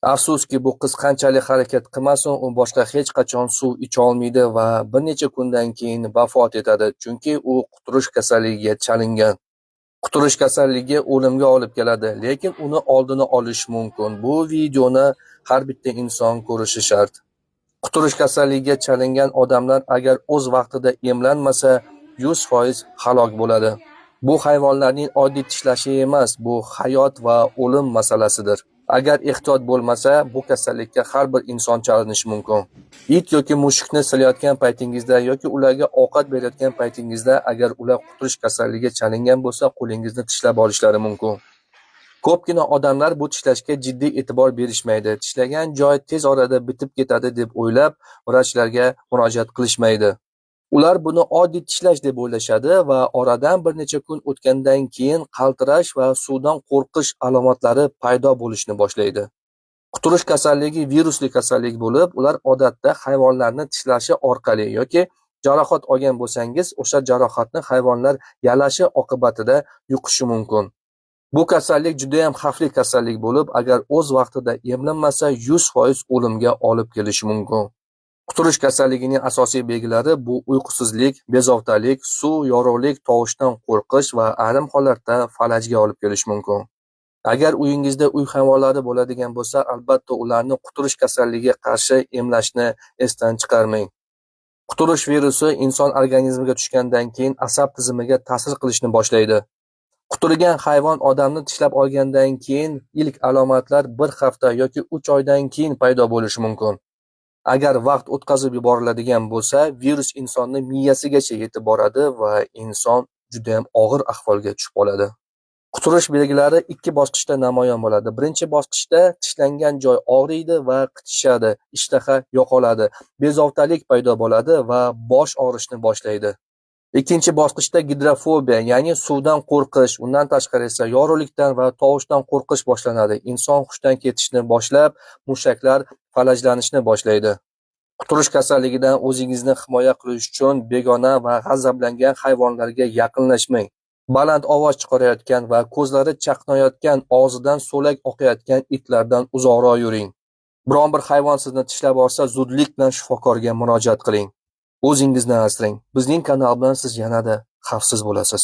Afsuski, bu qiz qanchalik harakat qilmasin, u boshqa hech qachon suv icholmaydi va bir necha kundan keyin vafot etadi, chunki u quturish kasalligiga chalingan. Quturish kasalligi o'limga olib keladi, lekin uni oldini olish mumkin. Bu videoni har bitta inson ko'rishi shart. Quturish kasalligiga chalingan odamlar agar o'z vaqtida emlanmasa, 100% halok bo'ladi. Bu hayvonlarning oddiy tishlashi emas, bu hayot va o'lim masalasidir. Agar ehtiyot bo'lmasa, bu kasallikka har bir inson chalinishi mumkin. It yoki mushukni silayotgan paytingizda yoki ularga ovqat berayotgan paytingizda agar ular quturish kasalligiga chalingan bo'lsa, qo'lingizni tishlab olishlari mumkin. Ko'pgina odamlar bu tishlashga jiddiy e'tibor berishmaydi. Tishlagan joy tez orada bitib ketadi deb o'ylab, vrachlarga murojaat qilishmaydi. Ular buni oddiy tishlash deb o'ylashadi va oradan bir necha kun o'tgandan keyin qaltirash va suvdan qo'rqish alomatlari paydo bo'lishni boshlaydi. Quturish kasalligi virusli kasallik bo'lib, ular odatda hayvonlarni tishlashi orqali yoki jarohat olgan bo'lsangiz, o'sha jarohatni hayvonlar yalashi oqibatida yuqishi mumkin. Bu kasallik juda ham xavfli kasallik bo'lib, agar o'z vaqtida emlanmasa, 100% o'limga olib kelishi mumkin. Quturish kasalligining asosiy belgilari bu uyqusizlik, bezovtalik, suv, yorug'lik, tovushdan qo'rqish va ayrim hollarda falajga olib kelishi mumkin. Agar uyingizda uy hayvonlari bo'ladigan bo'lsa, albatta ularni quturish kasalligiga qarshi emlashni esdan chiqarmang. Quturish virusi inson organizmiga tushgandan keyin asab tizimiga ta'sir qilishni boshlaydi. Quturgan hayvon odamni tishlab olgandan keyin ilk alomatlar bir hafta yoki 3 oydan keyin paydo bo'lishi mumkin. Agar vaqt o'tkazib yuboriladigan bo'lsa, virus insonni miyasigacha yetib boradi va inson juda ham og'ir ahvolga tushib qoladi. Quturish belgilari 2 bosqichda namoyon bo'ladi. Birinchi bosqichda tishlangan joy og'riydi va qichishadi, ishtaha yo'qoladi, bezovtalik paydo bo'ladi va bosh og'rishni boshlaydi. Ikkinchi bosqichda gidrofobiya, ya'ni suvdan qo'rqish, undan tashqari esa yorug'likdan va tovushdan qo'rqish boshlanadi. Inson hushdan ketishni boshlab, mushaklar falajlanishni boshlaydi. Quturish kasalligidan o'zingizni himoya qilish uchun begona va g'azablangan hayvonlarga yaqinlashmang. Baland ovoz chiqarayotgan va ko'zlari chaqnayotgan, og'zidan so'lak oqayotgan itlardan uzoqroq yuring. Biron bir hayvon sizni tishlab olsa, zudlik bilan shifokorga murojaat qiling. O'zingizni asrang. Bizning kanal bilan siz yanada xavfsiz bo'lasiz.